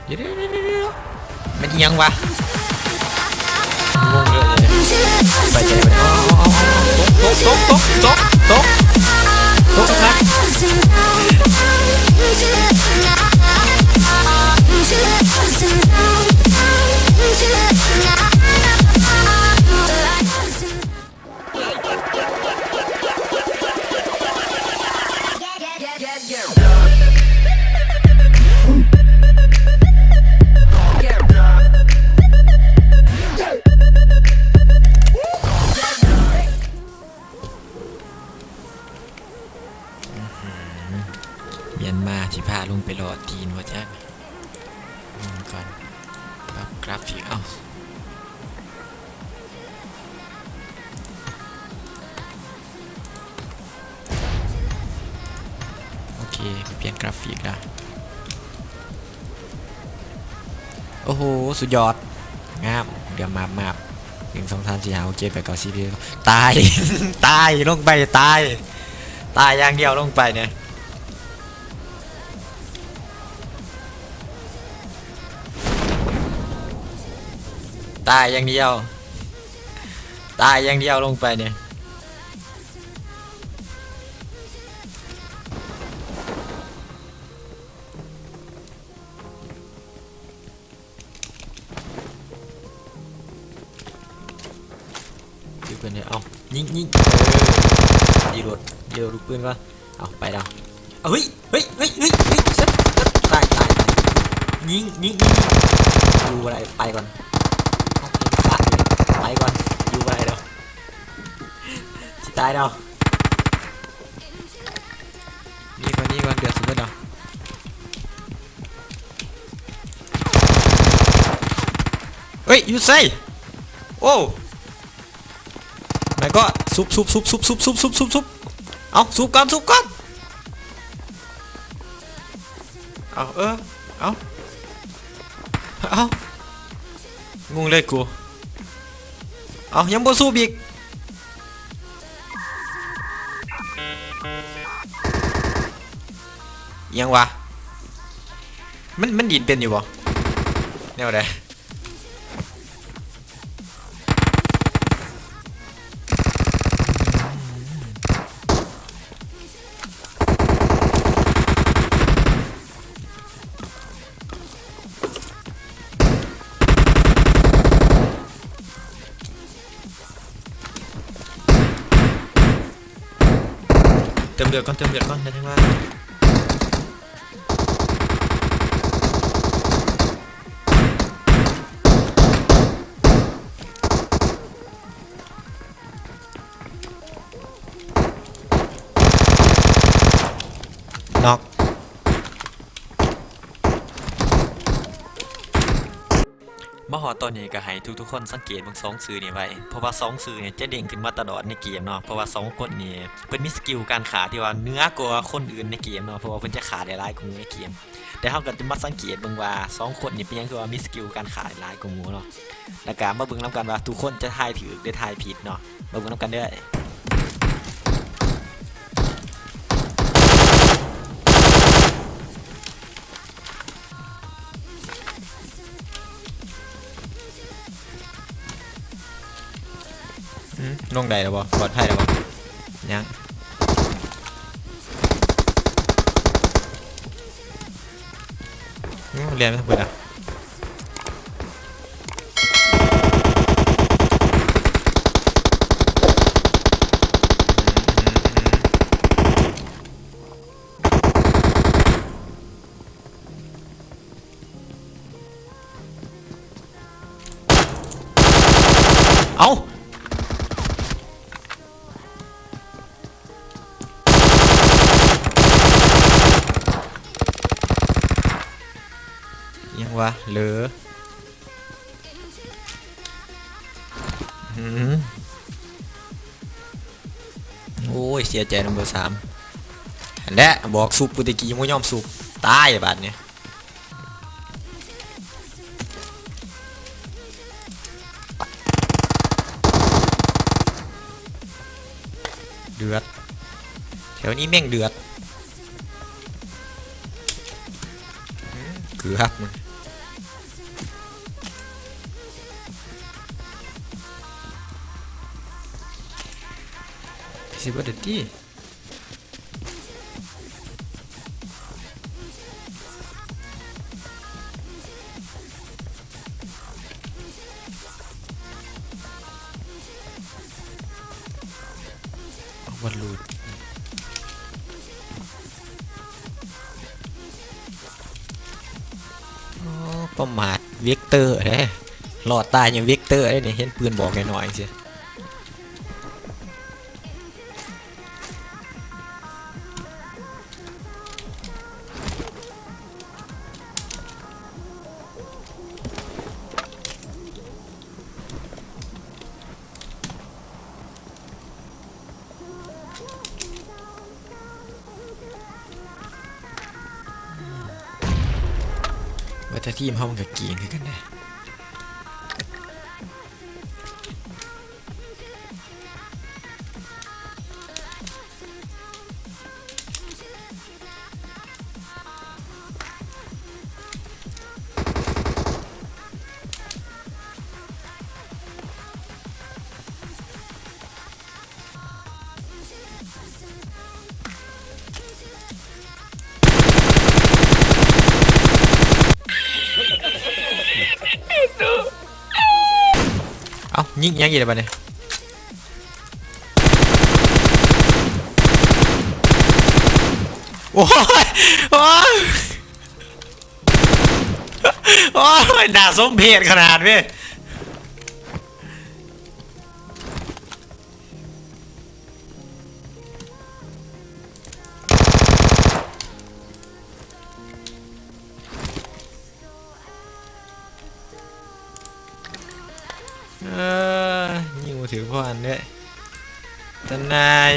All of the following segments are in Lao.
ດຽວໆໆໆ ແມ່ນອີ່ຫຍັງວະ? ງົງເລີຍ ໄປໃຈມັນ ເອົາໆໆ ຕົກ ຕົກ ຕົກ ຕົກ ຕົກ ຕົກຄັກ. ມຽນມາຊິພາລົງໄປຫຼໍ່ຕີນບໍ່ຈັກ. ເບິ່ງກ່ອນ ປັບກຣາຟິກ ເອົ້າ ໂອເຄ ປ່ຽນກຣາຟິກລະ. ໂອ້ໂຫ ສຸດຍອດ ງາມ ເຫຼືອມາບໆ ໜຶ່ງ ສອງ ສາມ ສີ່ ຫ້າ ຫົກ ເຈັດ ແປດ ເກົ້າ ສິບ ສິບເອັດ ຕາຍ ຕາຍ ລົງໄປ ຕາຍ ຕາຍຢ່າງດຽວ ລົງໄປນີ້ ຕາຍຢ່າງດຽວ ຕາຍຢ່າງດຽວ ລົງໄປນີ້. ຈື່ເພິ່ນເດີ ເອົາ ຍິງ ຍິງ ເອີ ດີໂຫຼດ ດີໂຫຼດລູກປືນກ່ອນ ເອົາ ໄປແລ້ວ ເອົາ ເຮີ້ຍ ເຮີ້ຍ ເຮີ້ຍ ເຮີ້ຍ ເຮີ້ຍ ເຊັດ ເຊັດ ຕາຍ ຕາຍ ຕາຍ ຍິງ ຍິງ ຍິງ ຢູ່ບໍ່ໄດ້ ໄປກ່ອນ ເອົາ ໄປກ່ອນ ຢູ່ບໍ່ໄດ້ແລ້ວ ຊິຕາຍແລ້ວ ໜີກ່ອນ ໜີກ່ອນ ເດືອດຊິເບິດແລ້ວ. ເອີຍ ຢູ່ໃສ? ໂອ້ ມາຍກອດ ຊຸບ ຊຸບ ຊຸບ ເອົາ ຊຸບກ່ອນ ຊຸບກ່ອນ ເອົາ ເອີ ເອົາ ເອົາ ງົງເລີຍກູ ເອົາ ຍັງບໍ່ຊຸບອີກ. ອີ່ຫຍັງວະ? ມັນ ມັນດີດເປັນຢູ່ບໍ່? ແນວໃດ? ເຕີມເລືອດກ່ອນ ເຕີມເລືອດກ່ອນ ໄດ້ແທງວ່າ ນັອກ. ມາຮອດຕອນນີ້ກໍໃຫ້ທຸກໆຄົນສັງເກດເບິ່ງສອງຊື່ນີ້ໄວ້ ເພາະວ່າສອງຊື່ນີ້ຈະເດ້ງຂຶ້ນມາຕະຫຼອດໃນເກມເນາະ ເພາະວ່າສອງຄົນນີ້ເພິ່ນມີສະກິວການຂ້າທີ່ວ່າເໜືອກວ່າຄົນອື່ນໃນເກມເນາະ ເພາະວ່າເພິ່ນຈະຂ້າໄດ້ຫຼາຍກວ່າໝູ່ໃນເກມ ແຕ່ເຮົາກໍຈະມາສັງເກດເບິ່ງວ່າສອງຄົນນີ້ເປັນຫຍັງຄືວ່າມີສະກິວການຂ້າໄດ້ຫຼາຍກວ່າໝູ່ເນາະ ແລ້ວກໍມາເບິ່ງນຳກັນວ່າທຸກຄົນຈະທາຍຖືກ ຫຼື ທາຍຜິດເນາະ ມາເບິ່ງນຳກັນເດີ້. ອືມ ລົງໄດ້ແລ້ວບໍ່? ປອດໄພແລ້ວບໍ່? ຍັງ. ໂອ້ ແລ່ນໄປທາງພຸ້ນລະ. ເອົ້າ ຫຍັງວະ ເລີ ອືມ ໂອ້ຍ ເສຍໃຈນຳເບີສາມ ຫັ້ນແຫຼະ ບອກຊຸບ ຜູ້ຕະກີ້ບໍ່ຍອມຊຸບ ຕາຍບາດນີ້. ເດືອດ ແຖວນີ້ແມ່ງເດືອດ ເກືອບ ຊິເບິດແລ້ວຕິ. ເອົາ ວັນລູດ ອໍ ປະໝາດເວັກເຕີເດ້ ລອດຕາຍຍ້ອນເວັກເຕີເດ້ນີ້ ເຫັນປືນບອກນ້ອຍໆ ຈັ່ງຊີ້. ວ່າແຕ່ທີມເຮົາມັນກໍເກັ່ງຄືກັນເດ້. ເອົ້າ ຍິງຫຍັງອີກລະບາດນີ້? ໂອ້ຍ ໂອ້ຍ ໂອ້ຍ ໜ້າສົມເພດຂະໜາດເວີຍ. ເອີ ຍິງບໍ່ຖືກພໍອັນເດ້ ຕາໜ່າຍ.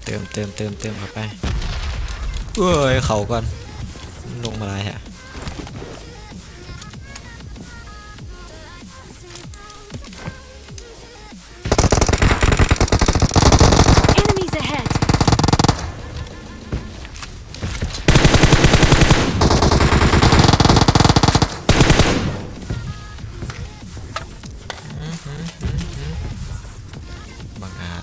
ເຕີມ ເຕີມ ເຕີມ ເຕີມເຂົ້າໄປ. ເອີຍ ເຂົ້າກ່ອນ ມັນລົງມາຫຼາຍແທ້. Enemies ahead! ບັງອາດ.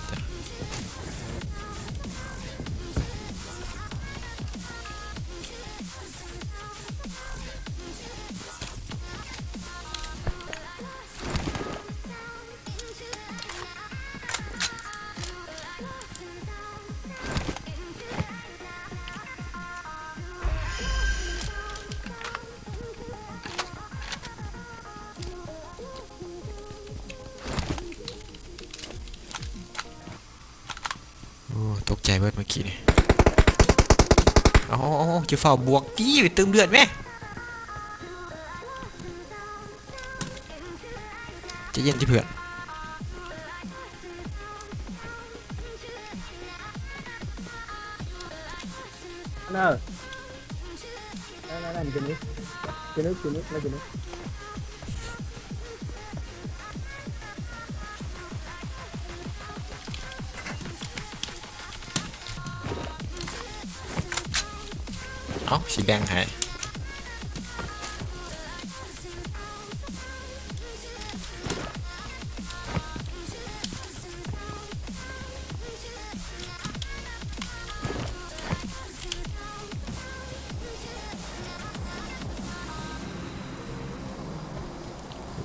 ໂອ້ ຕົກໃຈເບິດເມື່ອກີ້ນີ້. ເອົາໆໆ ຈະຟ້າວບວກຕິ ໄປເຕີມເລືອດແມະ. ໃຈເຢັນຕິເພື່ອນ. ເອີ ນັ້ນໆໆ ຢູ່ນີ້ ຢູ່ນີ້ ຢູ່ນີ້ ແລ້ວຢູ່ນີ້. ເອົ້າ ຊິແບ່ງໃຫ້.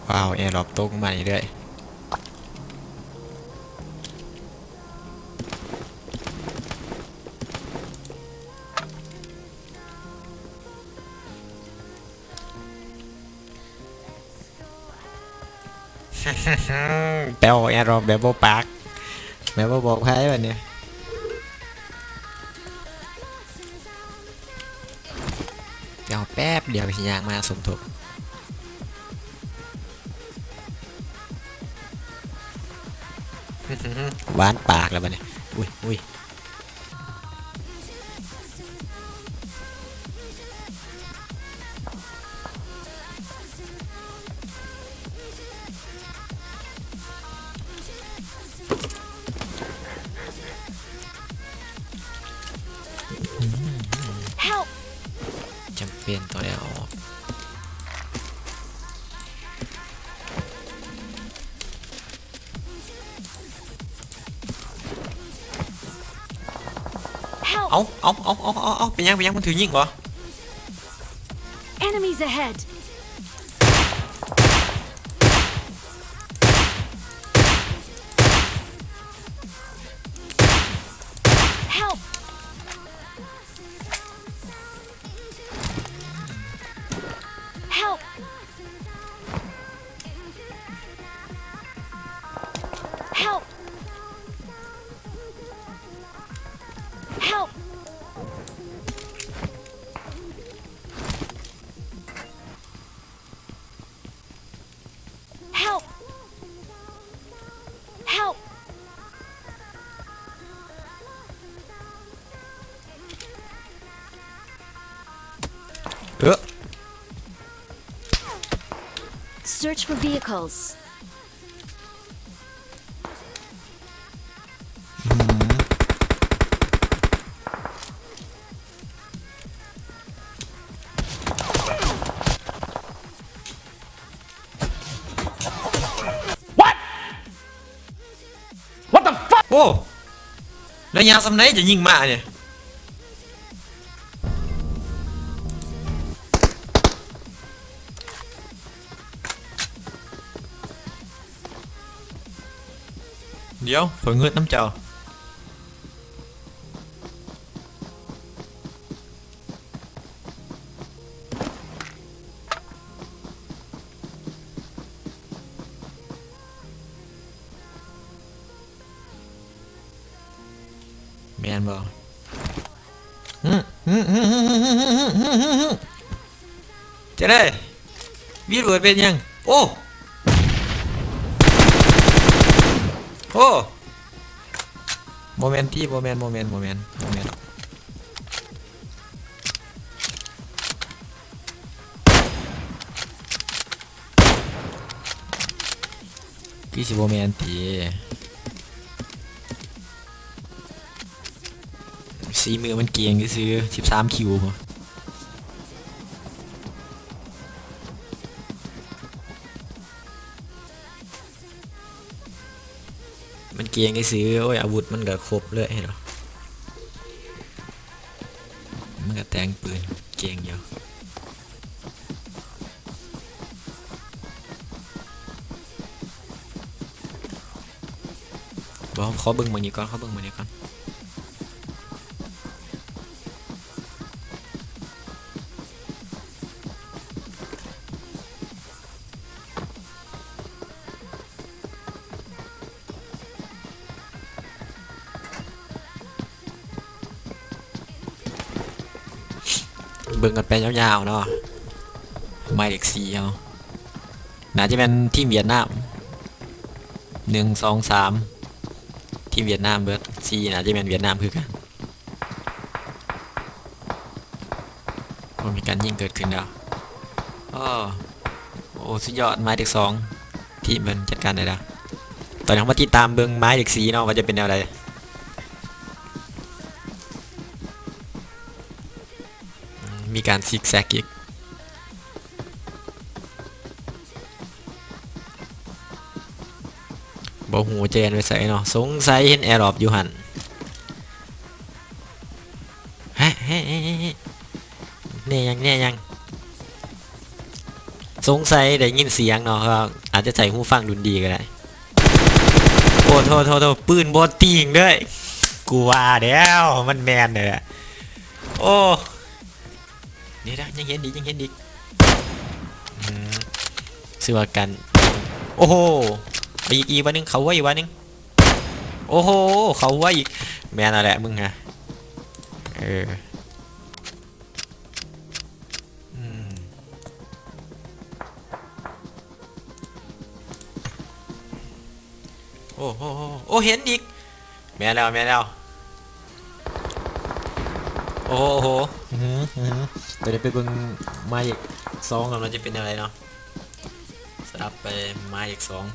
ວ້າວ ແອດຣອບຕົກມານີ້ເລີຍ. ແປວ່າແອດຣອບແບບບໍ່ປາກ ແບບບໍ່ບອກໃຜບາດນີ້. ດຽວແປັບດຽວຊິຍ່າງມາສົມທົບ. ຫວານປາກແລ້ວບາດນີ້. ອຸ້ຍ ອຸ້ຍ. ອື Help! ຈຳເປັນຕ້ອງໄດ້ເອົາອອກ. Help! ເອົາ ເອົາ ເອົາ ເປັນຫຍັງ ເປັນຫຍັງ ມັນຖືກຍິງບໍ? Enemies ahead! Help! Help! Help! Help! Help! Help! ເອີ Search for vehicles. ໂອ້ ໄລຍະສ່ຳໃດຈະຍິງມານີ້? ດຽວ ຂ້ອຍເງິດນຳເຈົ້າ. ແມ່ນບໍ່? ຫຶ ຫຶ ຫຶ ຈະໄດ້ ວີເວີດເປັນຫຍັງ? ໂອ້ ໂອ້ ບໍ່ແມ່ນຕິ ບໍ່ແມ່ນ ບໍ່ແມ່ນ ບໍ່ແມ່ນ ບໍ່ແມ່ນດອກ. ຄືຊິບໍ່ແມ່ນຕິ? ສີມືມັນເກັ່ງຊື່ໆ ສິບສາມຄິວ. ມັນເກັ່ງຊື່ໆ ໂອ້ຍ ອາວຸດມັນກະຄົບເລີຍເນາະ ມັນກະແຕ່ງປືນເກັ່ງຢູ່. ບໍ່ ຂໍເບິ່ງມື້ນີ້ກ່ອນ ຂໍເບິ່ງມື້ນີ້ກ່ອນ. ເບິ່ງກັນໄປຍາວໆເນາະ ໝາຍເລກສີ່ເຮົາ ໜ້າຈະແມ່ນທີມຫວຽດນາມ ໜຶ່ງ ສອງ ສາມ ທີມຫວຽດນາມເບີດ ສີ່ ໜ້າຈະແມ່ນຫວຽດນາມຄືກັນ. ໂອ້ ມີການຍິງເກີດຂຶ້ນແລ້ວ. ໂອ້ ໂອ້ ສຸດຍອດ ໝາຍເລກສອງ ທີມເພິ່ນຈັດການໄດ້ແລ້ວ. ຕອນນີ້ເຮົາມາຕິດຕາມເບິ່ງໝາຍເລກສີ່ເນາະ ວ່າຈະເປັນແນວໃດ. ອືມ ມີການຊິກແຊັກອີກ. ບໍ່ຮູ້ຈະແລ່ນໄປໃສເນາະ ສົງໄສເຫັນແອດຣອບຢູ່ຫັ້ນ. ແຮະ ແຮະ ແຮະ ແຮະ ແນ່ຫຍັງ ແນ່ຫຍັງ? ສົງໄສໄດ້ຍິນສຽງເນາະ ເພາະວ່າອາດຈະໃຊ້ຫູຟັງລຸ້ນດີກໍໄດ້. ໂອ້ ໂທ້ ໂທ້ ໂທ້ ປືນບໍ່ຕີງເດ້. ກູວ່າແລ້ວ ມັນແມ່ນແຫຼະ. ໂອ້ ດຽວໆ ຍັງເຫັນອີກ ຍັງເຫັນອີກ. ອືມ ຊື່ວ່າກັນ. ໂອ້ໂຫ ອີກ ອີກບາດໜຶ່ງ ເຂົ້າຫົວອີກບາດໜຶ່ງ. ໂອ້ໂຫ ເຂົ້າຫົວອີກ. ແມ່ນແລ້ວແຫຼະ ມຶງຫະ. ເອີ ອືມ. ໂອ້ໂຫ ໂອ້ ເຫັນອີກ. ແມ່ນແລ້ວ ແມ່ນແລ້ວ. ໂອ້ໂຫ ໂອ້ໂຫ ອືຫື ອືຫື. ດຽວໄດ້ໄປເບິ່ງໝາຍເລກສອງກັນວ່າຈະເປັນແນວໃດເນາະ. ສະດັບໄປໝາຍເລກສອງ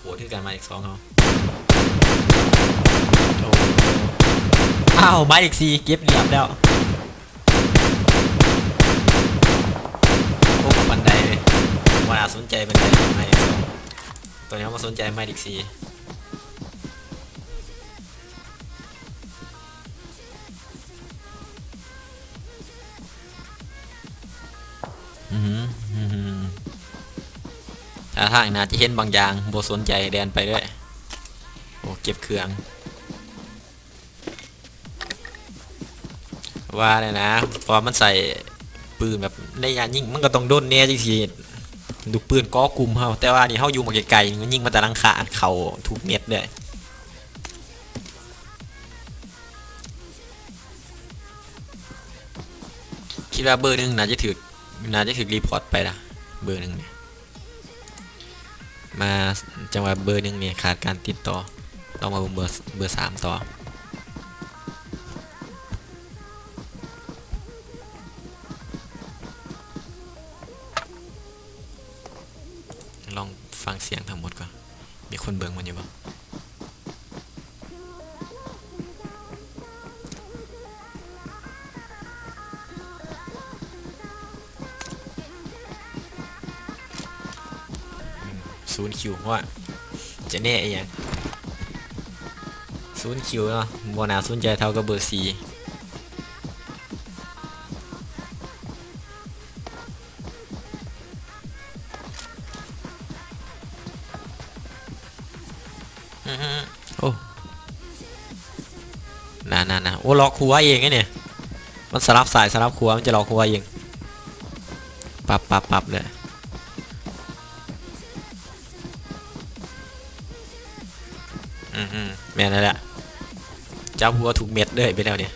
ໂຫດຄືກັນໝາຍເລກສອງເຮົາ. ໂອ້ໂຫ ອ້າວ ໝາຍເລກສີ່ເກັບລຽບແລ້ວ. ນໃຈປານໃດ ໝາຍເລກສອງ ຕອນນີ້ເຮົາບໍ່ສົນໃຈໝາຍເລກສີ່. ອືຮຶ ອືຮຶ ທ່າທາງໜ້າຈະເຫັນບາງຢ່າງ ບໍ່ສົນໃຈ ແລ່ນໄປເລີຍ. ໂອ້ ເກັບເຄື່ອງ ວ່າແລ້ວນະ ເພາະວ່າມັນໃຊ້ປືນແບບໄລຍະຍິງ ມັນກໍຕ້ອງດົນແດ່ ຈັ່ງຊິລູກປືນເກາະກຸ່ມເຮົາ. ແຕ່ວ່ານີ້ເຮົາຢູ່ມາໄກໆ ມັນຍິງມາແຕ່ຫຼັງຄາ ອັດເຂົ້າທຸກເມັດເລີຍ. ຄິດວ່າເບີໜຶ່ງໜ້າຈະຖືກ ໜ້າຈະຖືກຣີພອດໄປລະ ເບີໜຶ່ງນີ້. ມາ ຈັງຫວະເບີໜຶ່ງນີ້ຂາດການຕິດຕໍ່ ລອງມາເບິ່ງເບີ ເບີສາມຕໍ່. ລອງຟັງສຽງທັງໝົດກ່ອນ ມີຄົນເບິ່ງມັນຢູ່ບໍ່? ອືມ ສູນຄິວ ໂຫ ຈະແນ່ອີ່ຫຍັງ ສູນຄິວເນາະ ບໍ່ໜ້າສົນໃຈເທົ່າກັບເບີສີ່. ອືຮຶ ໂອ້ ນານໆໆ ໂອ້ ລັອກຫົວເອງເດ້ນີ້ ມັນສະຫຼັບຊ້າຍສະຫຼັບຂວາ ມັນຈະລັອກຫົວເອງ ປັບໆໆເລີຍ. ອືມໆ ແມ່ນແລ້ວແຫຼະ ຈັບຫົວທຸກເມັດເລີຍໄປແລ້ວນີ້.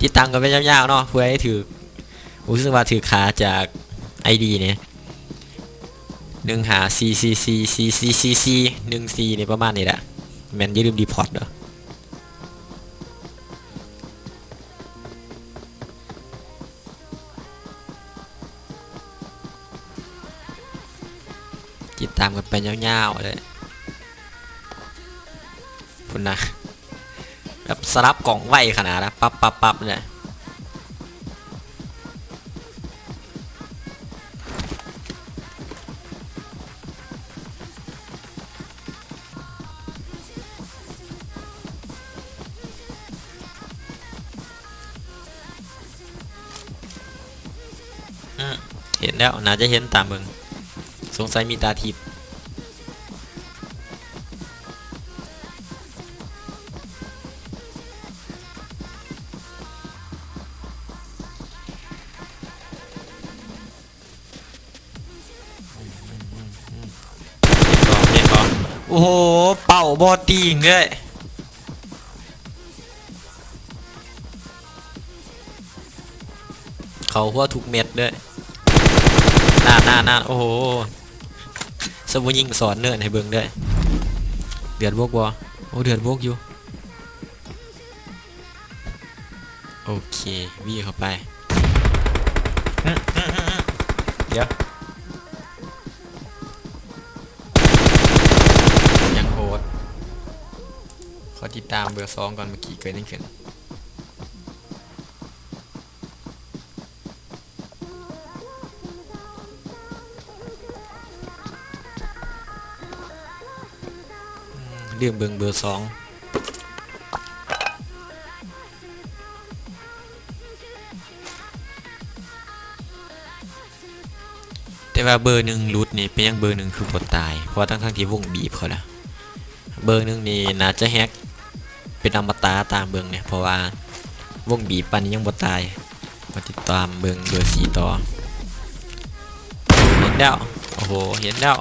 ຕິດຕາມກັນໄປຍາວໆເນາະ ເພື່ອໃຫ້ຖືກ ຮູ້ສຶກວ່າຖືກຂາຈາກໄອດີນີ້ ໜຶ່ງຫ້າສີ່ສີ່ສີ່ ສີ່ສີ່ສີ່ສີ່ ໜຶ່ງສີ່ນີ້ ປະມານນີ້ແຫຼະ ແມ່ນຢ່າລືມຣີພອດເດີ້. ຕິດຕາມກັນໄປຍາວໆເລີຍ ພຸ້ນນະ ແບບສະຫຼັບກ້ອງໄວຂະໜາດນະ ປັບໆໆເລີຍ. ອືມ ເຫັນແລ້ວ ໜ້າຈະເຫັນຕາມເບິ່ງ ສົງໄສມີຕາທິບ. ເຫັນບໍ່ ເຫັນບໍ່ ໂອ້ໂຫ ເປົ້າບໍ່ຕີງເລີຍ ເຂົ້າຫົວທຸກເມັດເລີຍ ນານໆໆ ໂອ້ໂຫ ຊະບໍ່ຍິງສອນເນີນໃຫ້ເບິ່ງເດີ ເລືອດບົກບໍ່ ໂອ້ ເລືອດບົກຢູ່. ໂອເຄ ວີເຂົ້າໄປ ດຽວ ຍັງໂຫດ ຂໍຕິດຕາມເບີສອງກ່ອນ ເມື່ອກີ້ເກີດຫຍັງຂຶ້ນ ລືມເບິ່ງເບີສອງ ແຕ່ວ່າເບີໜຶ່ງຫຼຸດນີ້ ເປັນຫຍັງເບີໜຶ່ງຄືບໍ່ຕາຍ? ເພາະວ່າທັງໆທີ່ວົງບີບເຂົານະ ເບີໜຶ່ງນີ້ໜ້າຈະແຮັກເປັນອະມະຕະຕາມເບິ່ງນີ້ ເພາະວ່າວົງບີບປານນີ້ຍັງບໍ່ຕາຍ. ມາຕິດຕາມເບິ່ງເບີສີ່ຕໍ່ ເຫັນແລ້ວ ໂອ້ໂຫ ເຫັນແລ້ວ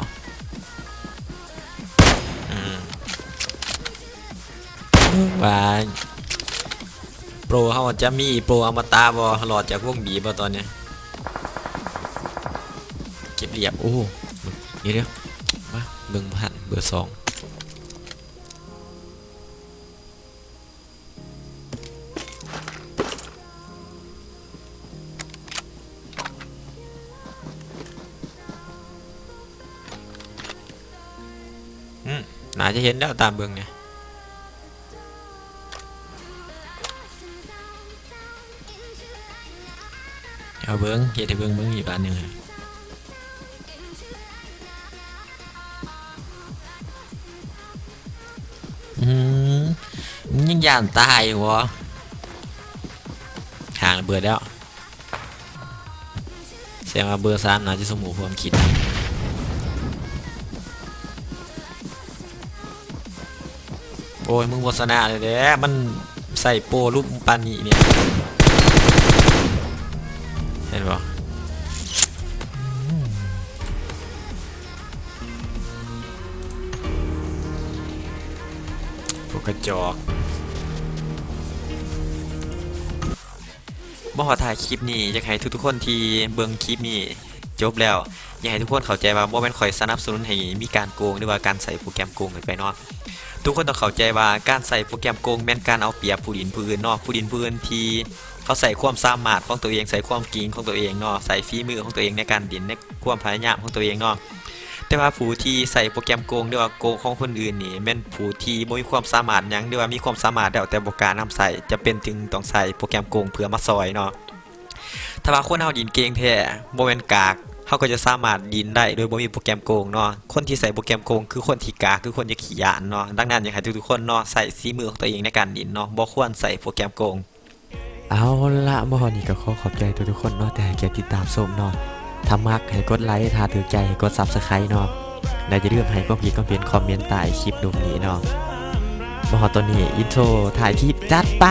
ອືມ ວ່າໂປຣເຮົາຈະມີໂປຣອະມະຕະບໍ່ ລອດຈາກວົງບີບບໍ່ຕອນນີ້ ເກັບລຽບ ໂອ້ ດຽວໆ ມາເບິ່ງບໍ່ທັນເບີສອງ ອືມ ໜ້າຈະເຫັນແລ້ວຕາມເບິ່ງນີ້ ເອົາເບິ່ງ ເຮັດໃຫ້ເບິ່ງ ເບິ່ງອີກບາດໜຶ່ງ. ຢ້ານຕາຍບໍ່? ຫາງລະເບີດແລ້ວ. ແສດງວ່າເບີສາມໜ້າຈະສົມຮູ້ຮ່ວມຄິດ. ໂອ້ຍ ມຶງບໍ່ຊະນະເລີຍແຫຼະ ມັນໃສ່ໂປລຸມປານນີ້ເນຍ ເຫັນບໍ່? ພວກກະຈອກ. ມາຮອດທ້າຍຄລິບນີ້ ຢາກໃຫ້ທຸກໆຄົນທີ່ເບິ່ງຄລິບນີ້ຈົບແລ້ວ ຢາກໃຫ້ທຸກຄົນເຂົ້າໃຈວ່າ ບໍ່ແມ່ນຂ້ອຍສະໜັບສະໜູນໃຫ້ມີການໂກງ ຫຼືວ່າການໃຊ້ໂປຣແກຣມໂກງເກີນໄປເນາະ. ທຸກຄົນຕ້ອງເຂົ້າໃຈວ່າ ການໃຊ້ໂປຣແກຣມໂກງແມ່ນການເອົາປຽບຜູ້ຫຼິ້ນຜູ້ອື່ນເນາະ, ຜູ້ຫຼິ້ນຜູ້ອື່ນທີ່ເຂົາໃຊ້ຄວາມສາມາດຂອງຕົວເອງ, ໃຊ້ຄວາມເກັ່ງຂອງຕົວເອງເນາະ, ໃຊ້ຝີມືຂອງຕົວເອງໃນການຫຼິ້ນ, ໃນຄວາມພະຍາຍາມຂອງຕົວເອງເນາະ. ແຕ່ວ່າຜູ້ທີ່ໃຊ້ໂປຣແກຣມໂກງ ຫຼືວ່າໂກງຂອງຄົນອື່ນນີ້ ແມ່ນຜູ້ທີ່ບໍ່ມີຄວາມສາມາດຫຍັງ ຫຼືວ່າມີຄວາມສາມາດແລ້ວແຕ່ບໍ່ກ້ານຳໃຊ້, ຈຳເປັນຈຶ່ງຕ້ອງໃຊ້ໂປຣແກຣມໂກງເພື່ອມາຊ່ອຍເນາະ. ຖ້າວ່າຄົນເຮົາຫຼິ້ນເກັ່ງແທ້ ບໍ່ແມ່ນກາກ, ເຮົາກໍຈະສາມາດຫຼິ້ນໄດ້ໂດຍບໍ່ມີໂປຣແກຣມໂກງເນາະ. ຄົນທີ່ໃຊ້ໂປຣແກຣມໂກງຄືຄົນທີ່ກາກ, ຄືຄົນທີ່ຂີ້ຢ້ານເນາະ. ດັ່ງນັ້ນ ຢາກໃຫ້ທຸກໆຄົນເນາະ ໃຊ້ສີມືຂອງຕົວເອງໃນການຫຼິ້ນເນາະ, ບໍ່ຄວນໃຊ້ໂປຣແກຣມໂກງ. ເອົາລະ ມາຮອດນີ້ກໍຂໍຂອບໃຈທຸກໆຄົນເນາະ ທີ່ໃຫ້ກຽດຕິດຕາມຊົມເນາະ. ຖ້າມັກໃຫ້ກົດໄລ, ຖ້າຖືກໃຈໃຫ້ກົດ Subscribe ເນາະ ແລະ ຢ່າລືມໃຫ້ຄວາມຄິດຄວາມເຫັນຄອມເມັນໃຕ້ຄລິບລຸ່ມນີ້ເນາະ. ມາຮອດຕອນນີ້ ອິນໂໂທທ້າຍຄລິບ ຈັດໄປ.